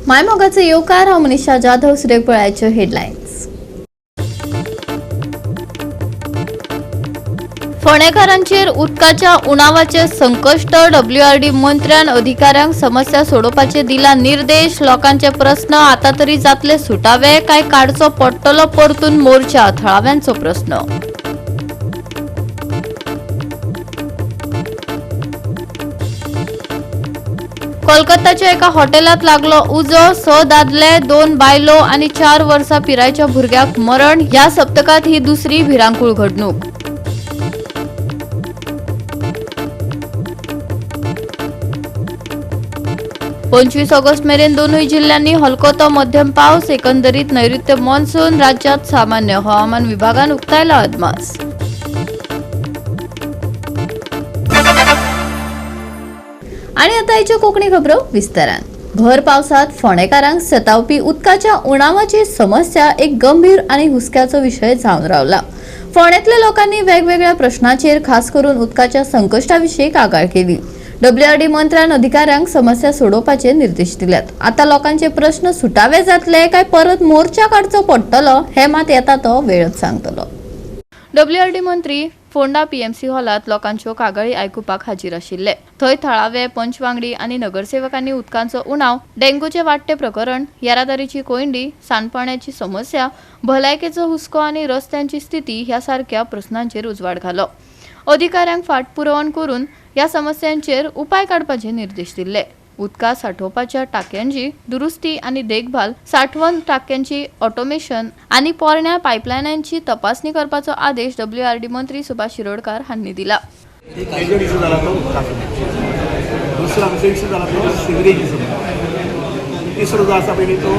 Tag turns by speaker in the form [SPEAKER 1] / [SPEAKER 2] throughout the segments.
[SPEAKER 1] मायमोगाचे येवकार. हांव मनीषा जाधव. सुरेख पळयाच्यो हेडलायन्स. फोंडेकारांचेर उदकाच्या उणावाचे संकश्ट. डब्ल्यूआरडी मंत्र्यान अधिकाऱ्यांक समस्या सोडोवपाचे दिला निर्देश. लोकांचे प्रस्न आता तरी जातले सुटावे काय काडचो पडटलो परतून मोर्चा, थळाव्यांचो प्रस्न. कोलकाताच्या एका हॉटेलात लागलो उजो. 6 दादले, 2 बायलो आणि 4 वर्सां पिरायेच्या भुरग्याक मरण. ह्या सप्तकात ही दुसरी भिरांकूळ घडणूक. 25 ऑगस्ट मेरेन दोनूय जिल्ह्यांनी हलको तो मध्यम पावस. एकंदरीत नैऋत्य मॉन्सून राज्यात सामान्य. हवामान विभागान उक्तायला अदमास. आणि आता आयच्यो कोंकणी खबरो विस्तारान. भर पावसात फोंडेकारांक सतावपी उदकाच्या उणावाची समस्या एक गंभीर आणि हुस्क्याचो विशय जावन रावला. फोंड्यांतल्या लोकांनी वेगवेगळ्या प्रश्नाचेर, खास करून उदकाच्या संकश्टा विशीं कागाळ केली. डब्ल्यूआरडी मंत्र्यान अधिकाऱ्यांक समस्या सोडोवपाचे निर्देश दिल्यात. आता लोकांचे प्रश्न सुटावे जातले काय परत मोर्चा काडचो पडटलो, हे मात येता तो वेळच सांगतलो. डब्ल्यूआरडी मंत्री फोंडा पीएमसी हॉलात लोकांच्यो कागाळी आयकुपाक हाजीर आशिल्ले. थंय थळावे पंच वांगडी आनी नगरसेवकांनी उदकांचो उणाव, डेंग्यूचे वाडटे प्रकरण, येरादारीची कोयंडी, सांडपाण्याची समस्या, भलायकेचो हुस्को आनी रस्त्यांची स्थिती ह्या सारक्या प्रस्नांचेर उजवाड घालो. अधिकाऱ्यांक फाटपुरवण करून ह्या समस्यांचेर उपाय काडपाचे निर्देश दिल्ले. उदका साठोवपाच्या टाक्यांची दुरुस्ती आनी देखभाल, साठवण टाक्यांची ऑटोमेशन आनी पोरण्या पायपलायनांची तपासणी करपाचो आदेश डब्ल्यूआरडी मंत्री सुभाष शिरोडकार हांणी दिला.
[SPEAKER 2] एक मेजर इशू जाला तो उदकाचो. दुसरो आमचो इशू जाला तो सिवरेज इशू. तिसरो जो आसा पयलीं तो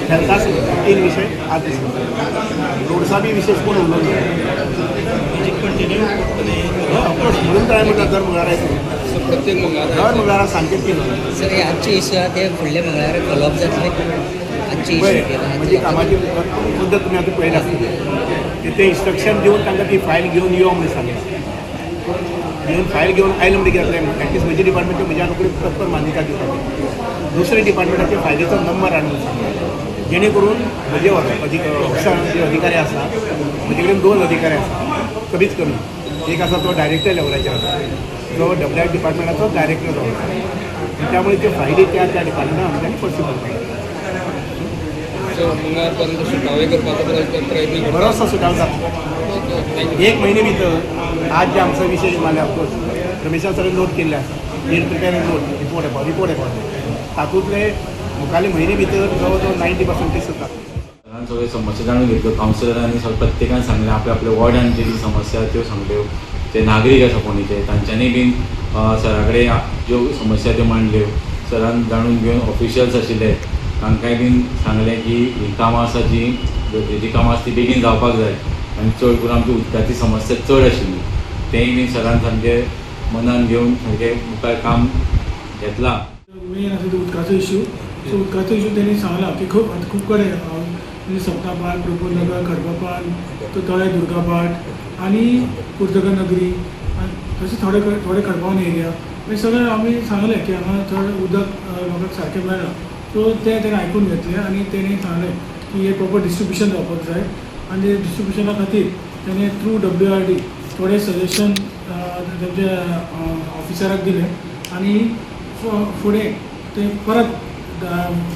[SPEAKER 2] हेल्था. तीन विशय आज दिसता. रोड्सा बी विशेष कोण उलोवंक ना. ऑफकोर्स, म्हणून तर हांवें म्हणटा, दर मंगळारा येतो.
[SPEAKER 3] प्रत्येक मंगळारा.
[SPEAKER 2] दर मंगळारा सांजचे 3.
[SPEAKER 4] सर, हे आजचे इश्यू आहा ते फुडल्या मंगळारा फॉलोअप जातले आजचे
[SPEAKER 2] पळय,
[SPEAKER 4] इश्यू?
[SPEAKER 2] म्हणजे कामाची पद्दत तुमी आतां पळयला आसतली. ते इन्स्ट्रक्शन दिवन तांकां ती फायल घेवन यो म्हणून सांगलें. घेवन फायल घेवन आयले म्हणटकीर जातलें. एटलिस्ट म्हज्या डिपार्टमेंट म्हज्या नोकरी प्रॉपर मान्यता दिवपाची. दुसरे डिपार्टमेंटाचे फायलीचो नंबर हाड म्हणून सांगलें, जेणे करून म्हजे ऑफिसर जे अधिकारी आसा, म्हजे कडेन 2 अधिकारी आसा कमीच कमी. एक आसा तो डायरेक्टर लेवलाचेर आसा, जो डब्ल्यू आर डिपार्टमेंटाचो डायरेक्टर जावन आसा. त्यामुळे त्यो फायली त्या त्या डिपार्टमेंटान आमच्यांनी परस्यू करपाक.
[SPEAKER 3] सो मंगळार पर्यंत सुटावे करपाचो प्रयत्न करता.
[SPEAKER 2] बरोचसो सुटाव जाता.
[SPEAKER 3] Thank you.
[SPEAKER 2] एक म्हयने भितर आज जे आमचो विशय मारले, ऑफकोर्स रमेशा सरान नोट केल्ले आसा. He'll prepare note, report about. तातूंतले मुखाले म्हयने भितर जवळ जवळ 90% जाता.
[SPEAKER 5] सरान सगळ्यो समस्या जाणून घेतल्यो. कावन्सिलरांनी सगळें प्रत्येकान सांगलें, आपल्या आपल्या वॉर्डान जी समस्या आहा त्यो सांगल्यो. जे नागरीक आसा फोंडेचे, तांच्यांनी बीन सरा कडेन ज्यो समस्या त्यो मांडल्यो. सरान जाणून घेवन ऑफिशियल्स आशिल्ले तांकांय बीन सांगलें की ही कामां आसा, जी गरजेची कामां आसा ती बेगीन जावपाक जाय आनी चड करून आमची उदकाची समस्या चड आशिल्ली, तेंय बीन सरान सामकें मनान घेवन सारकें मुखार काम घेतलां.
[SPEAKER 6] मेन आसा तो उदकाचो इशू. सो उदकाचो इशू तेणी सांगला की खूब खूब कडेन, म्हणजे सपना पार्क, प्रफुल्ल नगर, खडपापान, तो तळे, दुर्गापाट आनी पुर्तगर नगरी आनी तशें थोडे थोडे खडपावन एरिया, हे सगळें आमी सांगलें की हांगा थोडें उदक लोकांक सारकें मेळना. सो तें तेणें आयकून घेतलें आनी तेणी सांगलें की हें प्रॉपर डिस्ट्रिब्युशन जावपाक जाय आनी डिस्ट्रिब्युशना खातीर तेणें थ्रू डब्ल्यूआरडी थोडे सजेशन तेमच्या ऑफिसराक दिले आनी फुडें ते परत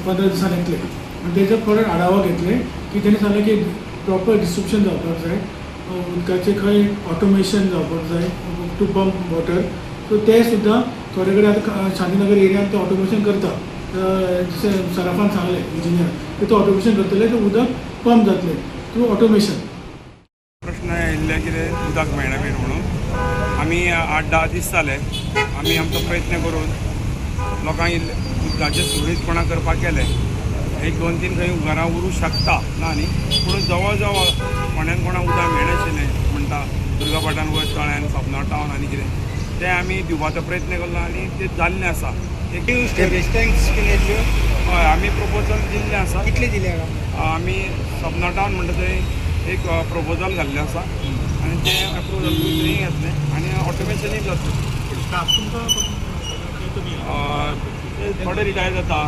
[SPEAKER 6] 15 दिसांनी येतले आनी तेजे परत आढावो घेतले की तेणी सांगलें की प्रॉपर डिस्ट्रिब्युशन जावपाक जाय, उदकाचें खंय ऑटोमेशन जावपाक जाय टू पंप वॉटर. सो ते सुद्दां थोडे कडेन आतां शांतीनगर एरियान ते ऑटोमेशन करता. जशें सराफान सांगलें इंजिनियर की तो ऑटोमेशन करतले, ते उदक पंप जातलें थ्रू ऑटोमेशन.
[SPEAKER 7] प्रश्न आयिल्ले कितें उदक मेळना बीन म्हणून. आमी 8-10 दीस जाले, आमी आमचो प्रयत्न करून लोकांक इल्लें उदकाचें सुरळीतपणा करपाक केलें. एक दोन तीन खंय घरां उरूंक शकता, ना न्ही, पूण जवळ जवळ फोंड्यान कोणाक उदक मेळनाशिल्लें म्हणटा, दुर्गापाटान वयर तळ्यान, सपना टावन आनी कितें, तें आमी दिवपाचो प्रयत्न केलो आनी तें जाल्लें आसा. एक
[SPEAKER 8] स्टोरेज टँक्स कितें?
[SPEAKER 7] हय, आमी प्रपोजल दिल्लें आसा.
[SPEAKER 8] कितले दिले?
[SPEAKER 7] आमी सपना टावन म्हणटा थंय एक प्रपोजल घाल्लें आसा आनी तें अप्रूव जालें, थंय येतलें आनी ऑटोमेशनूय जातलें.
[SPEAKER 2] स्टाफ तुमकां
[SPEAKER 7] ते थोडे रिटायर जाता.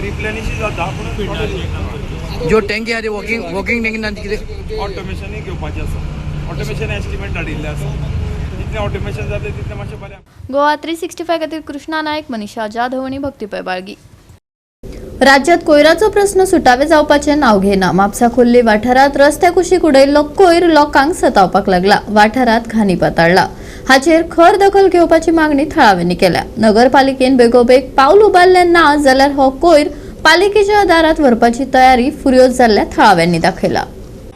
[SPEAKER 7] रिप्लेनिशूय जाता, पूण थोडे
[SPEAKER 8] ज्यो टँकी आहा ती वॉकिंग वॉकिंग टँकी ना कितें?
[SPEAKER 7] ऑटोमेशनूय घेवपाचें आसा. ऑटोमेशन एस्टिमेट धाडिल्लें आसा. जितलें ऑटोमेशन जातलें तितलें मातशें बरें.
[SPEAKER 1] गोवा 365 खातीर कृष्णा नायक, मनीषा जाधव आनी भक्ती पै बाळगी. राज्यात कोयराचो प्रस्न सुटावे जावपाचें नांव घेना. म्हापसा खोर्ली वाठारांत रस्त्या कुशीक उडयल्लो कोयर लोकांक सतावपाक लागला. वाठारांत घाणी पातळ्ळा. हाचेर खर दखल घेवपाची मागणी थळाव्यांनी केल्या. नगरपालिकेन बेगोबेग पावल उबारलें ना जाल्यार हो कोयर पालिकेच्या दारात व्हरपाची तयारी फुर्योज जाल्ल्या थळाव्यांनी दाखयला.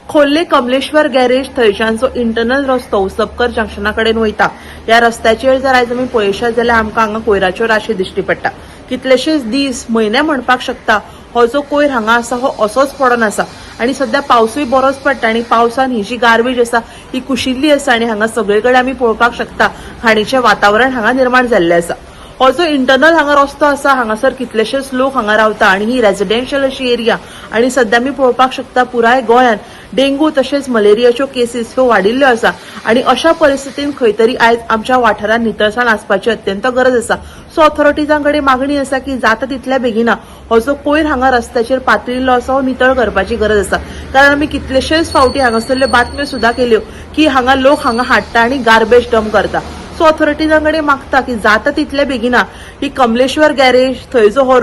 [SPEAKER 9] खोर्ले कमलेश्वर गॅरेज थंयच्यान जो इंटरनल रस्तो उसपकर जंक्शना कडेन वयता, ह्या रस्त्याचेर जर आयज आमी पळयशात जाल्यार आमकां हांगा कोयराच्यो राशी दिश्टी पडटा. कितलेशेच दीस, म्हयने म्हणपाक शकता, हो जो कोयर हांगा आसा हो असोच पडोन आसा आनी सद्या पावसूय बरोच पडटा आनी पावसान ही जी गार्बेज आसा ही कुशिल्ली आसा आनी हांगा सगळे कडेन आमी पळोवपाक शकता घाणीचें वातावरण हांगा निर्माण जाल्लें आसा. हो जो इंटरनल हांगा रस्तो आसा, हांगासर कितलेशेच लोक हांगा रावता आनी ही रेजिडेन्शियल अशी एरिया आनी सद्या आमी पळोवपाक शकता पुराय गोंयांत डेंगू तशेंच मलेरियाच्यो केसीस ह्यो वाडिल्ल्यो आसा आनी अशा परिस्थितीन खंय तरी आयज आमच्या वाठारांत नितळसाण आसपाची अत्यंत गरज आसा. सो ऑथॉरिटीजां कडेन मागणी आसा की जाता तितल्या बेगिना हो जो कोयर हांगा रस्त्याचेर पातळिल्लो आसा हो नितळ करपाची गरज आसा, कारण आमी कितलेशेच फावटी हांगासरल्यो बातम्यो सुद्दां केल्यो की हांगा लोक हांगा हाडटा आनी गार्बेज डंप करता. सो ऑथॉरिटीजां कडेन मागता की जाता तितल्या बेगिना ही कमलेश्वर गॅरेज थंय जो हो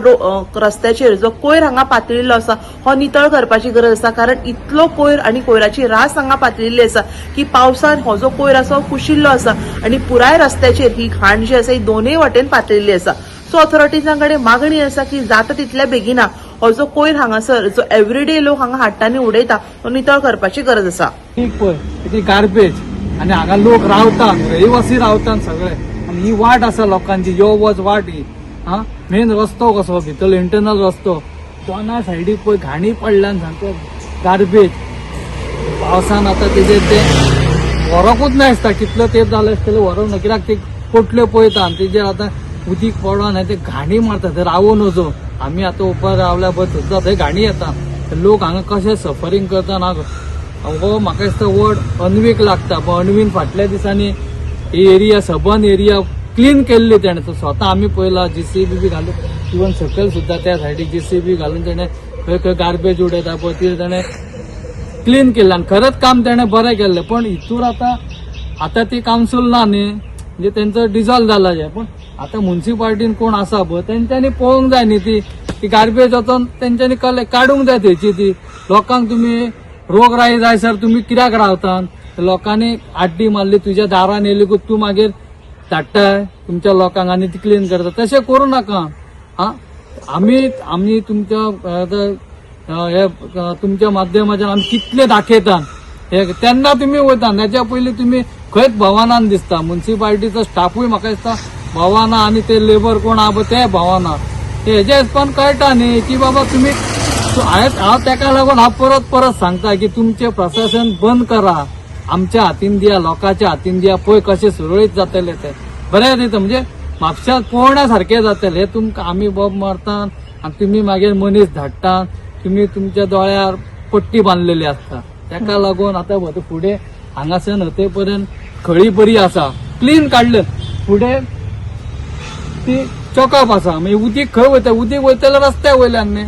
[SPEAKER 9] रस्त्याचेर जो कोयर हांगा पातळिल्लो आसा हो नितळ करपाची गरज आसा, कारण इतलो कोयर आनी कोयराची रास हांगा पातळिल्ली आसा की पावसान हो जो कोयर आसा हो कुशिल्लो आसा आनी पुराय रस्त्याचेर ही घाण जी आसा ही दोनूय वाटेन पातळिल्ली आसा. सो ऑथॉरिटीजां कडेन मागणी आसा की जाता तितल्या बेगिना हो जो कोयर हांगासर जो एवरीडे लोक हांगा हाडटा आनी उडयता तो नितळ करपाची गरज आसा.
[SPEAKER 10] ठीक पळय ती गार्बेज आनी हांगा लोक रावतात, रहिवासी रावतात सगळे आनी ही वाट आसा लोकांची, यो वच वाट ही. हा मेन रस्तो कसो भितरलो इंटरनल रस्तो, दोना सायडीक पळय घाणी पडल्यान सामको गार्बेज. पावसान आतां तेजेर ते व्हरोकूच ना दिसता, कितलो तेंप जालो आसतलो व्हरोंक ना, कित्याक ते पोटल्यो पळयता आनी तेजेर आतां उदीक पडोन आनी ते घाणी मारता. थंय रावूं नजो, आमी आतां उपर रावल्या पळय थंय थंय घाणी येता. लोक हांगा कशें सफरींग करता ना हो म्हाका दिसता वर्ड अनवीक लागता. पण अनवीन फाटल्या दिसांनी ही एरिया सबन एरिया क्लीन केल्ली तेणें, तो स्वता आमी पळयला जीसीबी बी घालून, इवन सकयल सुद्दां त्या सायडीक जीसीबी घालून तेणें खंय खंय गार्बेज उडयता पळय ती तेणें क्लीन केल्लें आनी खरेंच काम तेणें बरें केल्लें. पण हितूर आतां आतां ती कावन्सील ना न्ही, म्हणजे तेंचो डिजॉल्व जाला हें. पण आतां मुन्सिपाल्टीन कोण आसा पळय तेंच्यांनी पळोवंक जाय न्ही, ती ती गार्बेज वचोन तेंच्यांनी काडूंक जाय थंयची ती. लोकांक तुमी रोगराई जाय सर तुमी कित्याक रावतात? लोकांनी आड्डी मारली तुज्या दारान येयली तूं मागीर धाडटाय तुमच्या लोकांक आनी ती क्लीन करता, तशें करूं नाका. आं आमी आमी तुमच्या आतां हे तुमच्या माध्यमाच्यान आमी कितले दाखयतात हे तेन्ना तुमी वयता, तेच्या पयलीं तुमी खंयच भवानान दिसता. मुन्सिपाल्टीचो स्टाफूय म्हाका दिसता भवाना आनी ते लेबर कोण आहा पळय ते भवाना. ते हेज्या हिसपान कळटा न्ही की बाबा तुमी हांव तेका लागून हांव परत परत सांगता की तुमचें प्रशासन बंद करा, आमच्या हातीन दिया, लोकांच्या हातीन दिया, पळय कशें सुरळीत जातलें तें, बरें दिता. म्हणजे म्हापश्यांत पळोवण्या सारकें जातलें. हें तुमकां आमी बोब मारता आनी तुमी मागीर मनीस धाडटा, तुमी तुमच्या दोळ्यार पट्टी बांदलेली आसता. तेका लागून आतां फुडें हांगासर हते पर्यंत खळी बरी आसा, क्लीन काडले, फुडें ती चॉकअप आसा, मागीर उदीक खंय वयता? उदीक वयतले रस्त्या वयल्यान न्ही,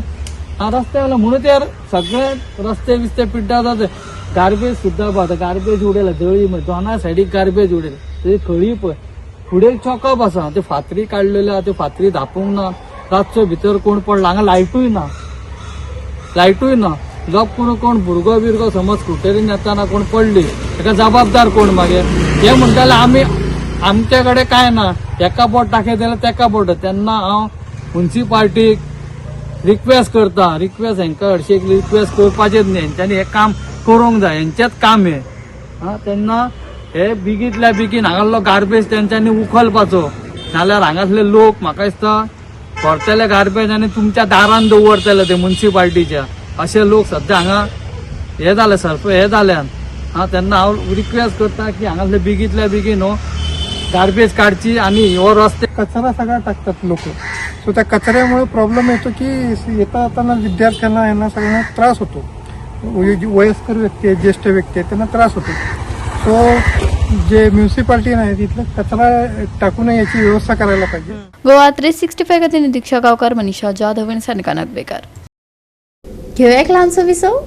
[SPEAKER 10] आं रस्त्या वयल्यान म्हणून ते सगळे रस्ते बिस्ते पिड्ड्यार जाता. गार्बेज सुद्दां पळय आतां गार्बेज उडयला जळी दोना सायडीक गार्बेज उडयला, तेजी खळी पळय फुडें चॉकअप आसा, त्यो फातरी काडलेल्यो आहा, त्यो फातरी धापूंक ना, रातचो भितर कोण पडला हांगा लायटूय ना, लायटूय ना. लोक कोण कोण भुरगो बिरगो समज स्कुटरीन येताना कोण पडली तेका जबाबदार कोण मागीर? हे म्हणटाले आमी आमचे कडेन कांय ना, एका बोट दाखयत जाल्यार तेका बोट. तेन्ना हांव मुन्सिपाल्टीक रिक्वेस्ट करता, रिक्वेस्ट हेंकां हरशीं रिक्वेस्ट करपाचेच न्ही, हेंच्यांनी हें काम करूंक जाय, हेंचेंच काम हें. आं तेन्ना हे बेगींतल्या बेगीन हांगासलो गार्बेज तेंच्यांनी उखलपाचो, नाल्यार हांगासले लोक म्हाका दिसता व्हरतले गार्बेज आनी तुमच्या दारान दवरतले ते मुन्सिपाल्टीच्या. अशे लोक सद्या हांगा हे जाले सरप हे जाल्यान. आं तेन्ना हांव रिक्वेस्ट करता की हांगासले बेगींतल्या बेगीन हो गार्बेज काडची आनी हो रस्ते
[SPEAKER 11] कचरा सगळा टाकतात लोक. सो त्या कचऱ्यामुळे प्रॉब्लेम येतो की येता जाताना विद्यार्थ्यांना यांना सगळ्यांना त्रास होतो. वयस्कर व्यक्ती आहे, ज्येष्ठ व्यक्ती आहे, त्यांना त्रास होतो. सो जे म्युन्सिपाल्टी आहे तिथलं कचरा टाकू नये याची व्यवस्था करायला पाहिजे.
[SPEAKER 1] गोवा 365 खातीर दीक्षा गांवकार, मनीषा जाधव आनी सानिका नागवेकार. घेवया एक ल्हानसो विसव.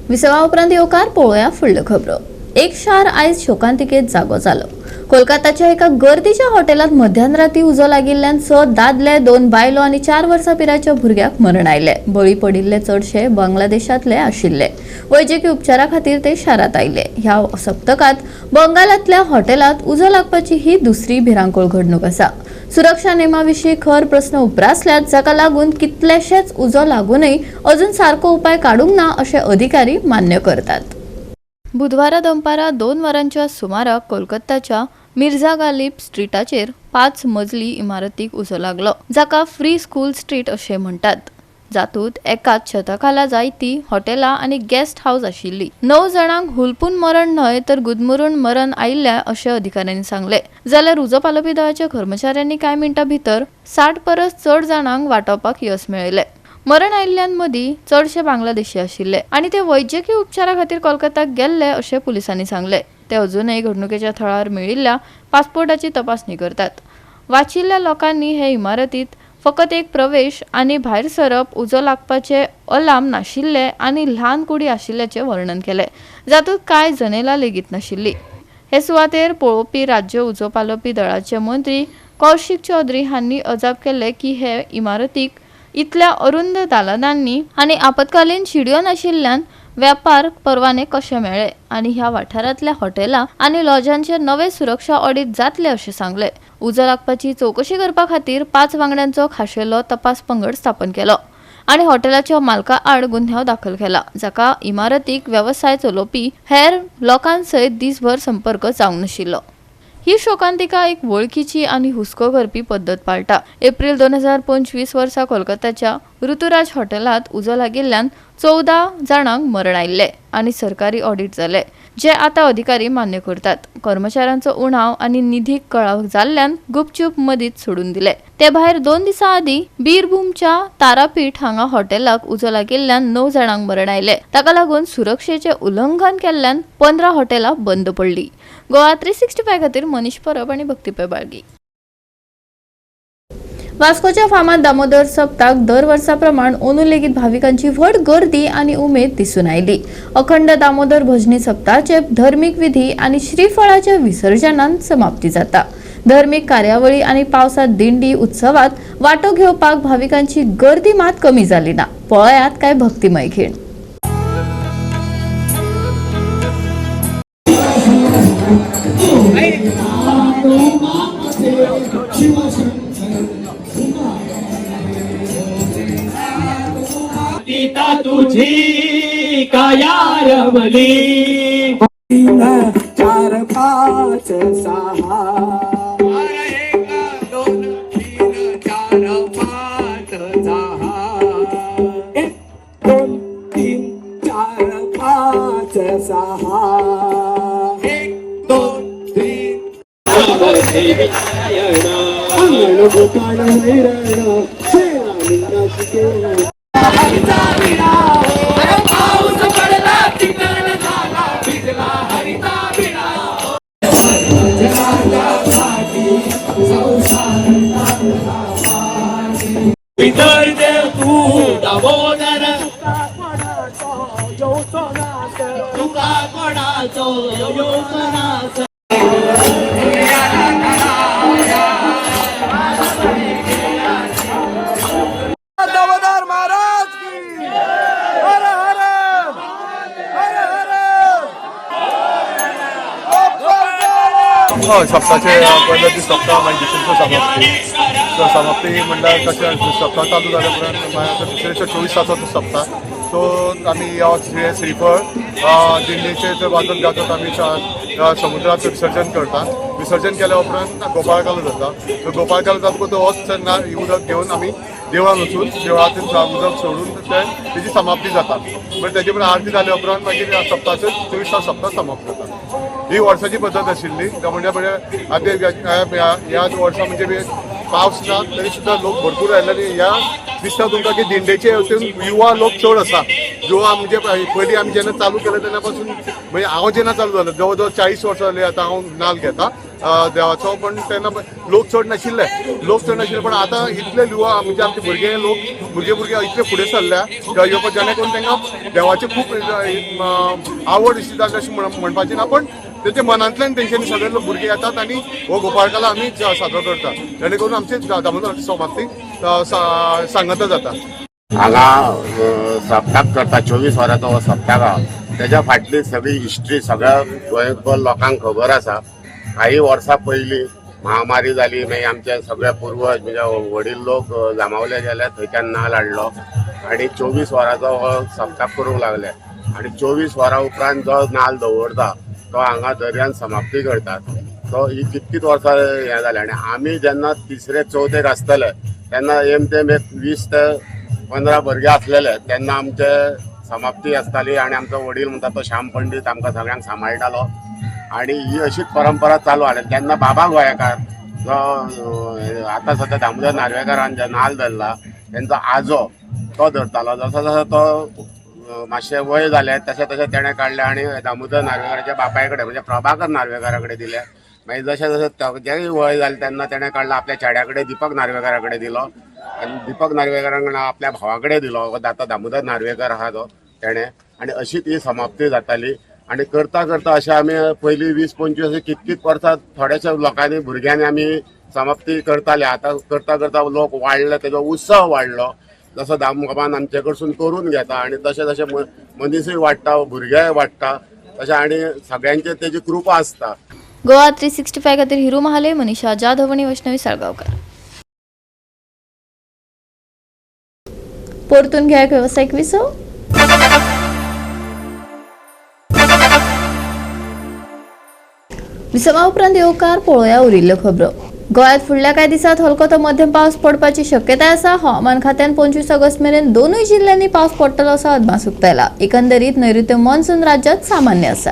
[SPEAKER 1] विसवा उपरांत येवकार. पळोवया फुडल्यो खबरो. एक शार आयज शोकांतिकेत जागो जालो. कोलकाताच्या एका गर्दीच्या हॉटेलात मध्यानराती उजो लागिल्ल्यान 6 दादले, 2 बायलो आनी 4 वर्सां पिरायेच्या भुरग्याक मरण आयलें. बळी पडिल्ले चडशे बांगलादेशांतले आशिल्ले. वैजकी उपचारा खातीर ते शारांत आयले. ह्या सप्तकांत बंगालांतल्या हॉटेलात उजो लागपाची ही दुसरी भिरांकूळ घडणूक आसा. सुरक्षा नेमा विशीं खर प्रस्न उप्रासल्यात, जाका लागून कितलेशेच उजो लागूनय अजून सारको उपाय काडूंक ना अशें अधिकारी मान्य करतात. बुधवारा दनपारां 2 वरांच्या सुमाराक कोलकाताच्या मिर्झा गालिब स्ट्रीटाचेर 5 मजली इमारतीक उजो लागलो, जाका फ्री स्कूल स्ट्रीट अशें म्हणटात. जातूंत एकाच छताखाला जायतीं हॉटेलां आनी गेस्ट हावस आशिल्ली. 9 जाणांक हुलपून मरण न्हय तर गुदमरून मरण आयिल्लें अशें अधिकाऱ्यांनी सांगलें. जाल्यार उजो पालोवपी दळाच्या कर्मचाऱ्यांनी कांय मिनटां भितर 60 परस चड जाणांक वाटावपाक यस मेळयलें. मरण आयिल्ल्यां मदीं चडशे बांगलादेशी आशिल्ले आनी ते वैजकी उपचारा खातीर कोलकाताक गेल्ले अशें पुलिसांनी सांगलें. ते अजूनय घडणुकेच्या थळार मेळिल्ल्या पासपोर्टाची तपासणी करतात. वाचिल्ल्या लोकांनी हे इमारतींत फकत एक प्रवेश आनी भायर सरप, उजो लागपाचे अलार्म नाशिल्ले आनी ल्हान कुडी आशिल्ल्याचें वर्णन केलें, जातूंत कांय जनेलां लेगीत नाशिल्लीं. हे सुवातेर पळोवपी राज्य उजो पालोवपी दळाचे मंत्री कौशिक चौधरी हांणी अजाप केलें की हे इमारतीक इतल्या अरुंद दालनांनी आनी आपत्कालीन शिडयो नाशिल्ल्यान व्यापार परवाने कशे मेळ्ळे आनी ह्या वाठारांतल्या हॉटेलां आनी लॉजांचे नवे सुरक्षा ऑडीट जातले अशें सांगलें. उजो लागपाची चवकशी करपा खातीर 5 वांगड्यांचो खाशेलो तपास पंगड स्थापन केलो आनी हॉटेलाच्या मालका आड गुन्यांव दाखल केला, जाका इमारतीक वेवसाय चलोवपी हेर लोकां सयत दीसभर संपर्क जावंक नाशिल्लो. ही शोकांतिका एक वळखीची आनी हुस्को करपी पद्दत पाळटा. एप्रील 2025 वर्सा कोलकाताच्या ऋतुराज हॉटेलांत उजो लागिल्ल्यान 14 जाणांक मरण आयिल्लें आनी सरकारी ऑडीट जालें, जे आतां अधिकारी मान्य करतात. कर्मचाऱ्यांचो उणाव आनी निधीक कळाव जाल्ल्यान गुपचूप मदींत सोडून दिले. ते भायर 2 दिसां आदीं बीरभूमच्या तारापीठ हांगा हॉटेलाक उजो लागिल्ल्यान 9 जाणांक मरण आयलें. ताका लागून सुरक्षेचें उल्लंघन केल्ल्यान 15 हॉटेलां बंद पडलीं. गोवा 365 खातीर मनीष परब आनी भक्ती पै बाळगी. वास्कोच्या फामाद दामोदर सप्ताक दर वर्सा प्रमाण अंदू लेगीत भाविकांची व्हड गर्दी आनी उमेद दिसून आयली. अखंड दामोदर भजनी सप्ताचे धर्मीक विधी आनी श्रीफळाच्या विसर्जनान समाप्ती जाता. धर्मीक कार्यावळी आनी पावसात दिंडी उत्सवात वांटो घेवपाक भाविकांची गर्दी मात कमी जाली ना. पळयात काय भक्तिमय खीण.
[SPEAKER 12] तुझी काया रमली 3 4 5 6 1 2 3 4 5 6 1 2 3 4 5 6 1 2 3 Gopal पितर देव तू दामोदर तुका कोणाचो येवचो नास.
[SPEAKER 11] दामोदर महाराज की हर हर हर हर.
[SPEAKER 13] हय, सप्ताचे पयलो दीस सोंपता, मागीर दुसऱ्याचो समाप्ती. सो समाप्ती म्हणल्यार कशें, सप्ता चालू जाल्या उपरांत मागीर दुसऱ्याच्या 24 तासाचो सप्ता. सो आमी हे श्रीफळ दिंडीचे वाजत गाजत आमी समुद्रात विसर्जन करता. विसर्जन केल्या उपरांत गोपाळकालो जाता. सो गोपाळकालो जातकूच होच उदक घेवन आमी देवळान वचून देवळांत उदक सोडून तेजी समाप्ती जाता. मागीर तेजे उपरांत आरती जाल्या उपरांत मागीर सप्ताचे 24 तास सप्ता समाप्त जाता. ही वर्साची पद्दत आशिल्ली. म्हणजे आतां ह्या वर्सा म्हणजे पावस ना तरी सुद्दां लोक भरपूर आयले आनी ह्या दिसता तुमकां की दिंडेचे वटेन युवा लोक चड आसा. जो म्हणजे पयलीं आमी जेन्ना चालू केलें तेन्ना पासून, म्हणजे हांव जेन्ना चालू जालें, जवळ जवळ 40 वर्सां जालीं आतां हांव नाल घेता देवाचो. पण तेन्ना लोक चड नाशिल्ले, लोक चड नाशिल्ले, पण आतां इतले युवा म्हणजे आमचे भुरगे लोक, भुरगे भुरगे इतले फुडें सरल्या येवपाक, जेणे करून तांकां देवाची खूब आवड अशी जाली अशी म्हणपाची ना, पण तेच्या मनांतल्यान तेंच्यांनी सगळे लोक भुरगे येतात आनी हो गोपाळकाला आमी साजरो करता, जेणे करून आमचे दामोदराची समाप्ती सांगता जाता.
[SPEAKER 14] हांगा सप्ताक करता, 24 वरांचो हो सप्ताक आहा. तेज्या फाटली सगळी हिस्ट्री सगळ्या गोंयभर लोकांक खबर आसा. काही वर्सां पयलीं महामारी जाली, मागीर आमचे सगळे पुर्वज म्हणजे वडील लोक जामावले गेले, थंयच्यान नाल हाडलो आनी 24 वरांचो हो सप्ताक करूंक लागले. आनी 24 वरां उपरांत जो नाल दवरता तो हांगा दर्यान समाप्ती करतात. तो ही कितकीच वर्सां हें जालें. आनी आमी जेन्ना तिसरे चवथेक आसतले तेन्ना एम तेम एक 20 ते 15 भुरगे आसलेले, तेन्ना आमचे समाप्ती आसताली. आनी आमचो वडील म्हणटा तो श्याम पंडीत आमकां सगळ्यांक सांबाळटालो आनी ही अशीच परंपरा चालू आसली. तेन्ना बाबा गोंयकार जो आतां सद्या दामोदर नार्वेकारान जे नाल धरला तेंचो आजो तो धरतालो. जसो जसो तो मातशें वय जालें तशें तशें तेणें काडलें आनी दामोदर नार्वेकाराच्या बापाय कडेन म्हणजे प्रभाकर नार्वेकारा कडेन दिलें. मागीर जशें जशें तेजें वय जालें तेन्ना तेणें काडलो आपल्या चेड्या कडेन, दिपक नार्वेकारा कडेन दिलो आनी दिपक नार्वेकारान आपल्या भावा कडेन दिलो, आतां दामोदर नार्वेकार आहा तो तेणें. आनी अशीच ही समाप्ती जाताली. आनी करता करता अशें आमी पयलीं 20-25 अशें कितकीत वर्सां थोड्याशा लोकांनी भुरग्यांनी आमी समाप्ती करताले. आतां करता करता लोक वाडले, तेजो उत्सव वाडलो, जसो दामबाबान आमचे कडसून करून घेता आनी तशें तशें मनीसूय वाडटा, भुरगेय वाडटा तशें, आनी सगळ्यांचेर तेजी कृपा आसता.
[SPEAKER 1] गोवा 365 खातीर हिरू महाले, मनीषा जाधव आणि वैष्णवी साळगांवकर. परतून घ्या एक वेवसायीक विसव. विसवा उपरांत येवकार पळोवया उरिल्ल्यो खबरो. गोंयांत फुडल्या कांय दिसांत हलको तो मध्यम पावस पडपाची शक्यताय आसा. हवामान खात्यान 25 ऑगस्ट मेरेन दोनूय जिल्ल्यांनी पावस पडटलो असो अदमास उक्तायला. एकंदरीत नैऋत्य मॉन्सून राज्यांत सामान्य आसा.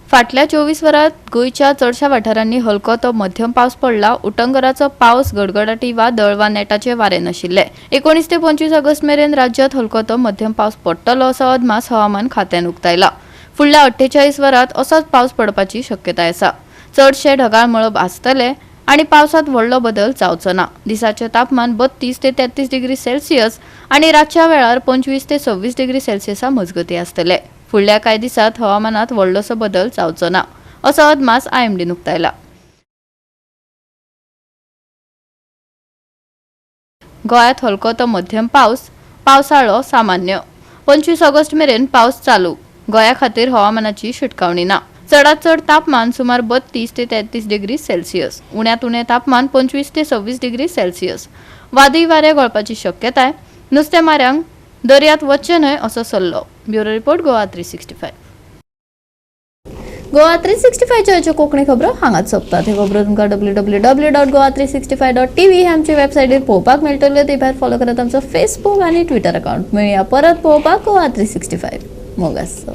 [SPEAKER 1] फाटल्या 24 वरांत गोंयच्या चडशा वाठारांनी हलको तो मध्यम पावस पडला. उटंगराचो पावस, गडगडाटी वादळ वा नेटाचे वारें नाशिल्ले. 19 ते 25 ऑगस्ट मेरेन राज्यांत हलको तो मध्यम पावस पडटलो असो अदमास हवामान खात्यान उक्तायला. फुडल्या 48 वरांत असोच पावस पडपाची शक्यताय आसा. चडशे ढगाळ मळब आसतले आनी पावसांत व्हडलो बदल जावचो ना. दिसाचें तापमान 32 ते 33 डिग्री सेल्सियस आनी रातच्या वेळार 25 ते 26 डिग्री सेल्सियसा मजगतीं आसतले. फुडल्या कांय दिसांत हवामानात व्हडलोसो बदल जावचो ना असो अदमास आयएमडीन उक्तायला. गोंयांत हलको तो मध्यम पावस, पावसाळो सामान्य. 25 ऑगस्ट मेरेन पावस चालू. गोंया खातीर हवामानाची शिटकावणी ना. चडात चड तापमान सुमार 32 ते 33 डिग्री सेल्सियस, उण्यांत उणें तापमान 25 ते 26 डिग्री सेल्सियस. वादळी वारें गळपाची शक्यताय. नुस्तेमाऱ्यांक दर्यांत वचचें न्हय असो सल्लो. Bureau report, Goa 365. Goa 365च्यो Konkani खबरो हांगाच सोंपतात. ह्यो खबरो तुमकां www.goa365.tv हे आमचे वेबसायटीर पळोवपाक मेळटल्यो. ते भायर फॉलो करात आमचो फेसबूक आनी ट्विटर अकाउंट. मेळया परत पळोवपाक गोवा 365. मोग आसचो.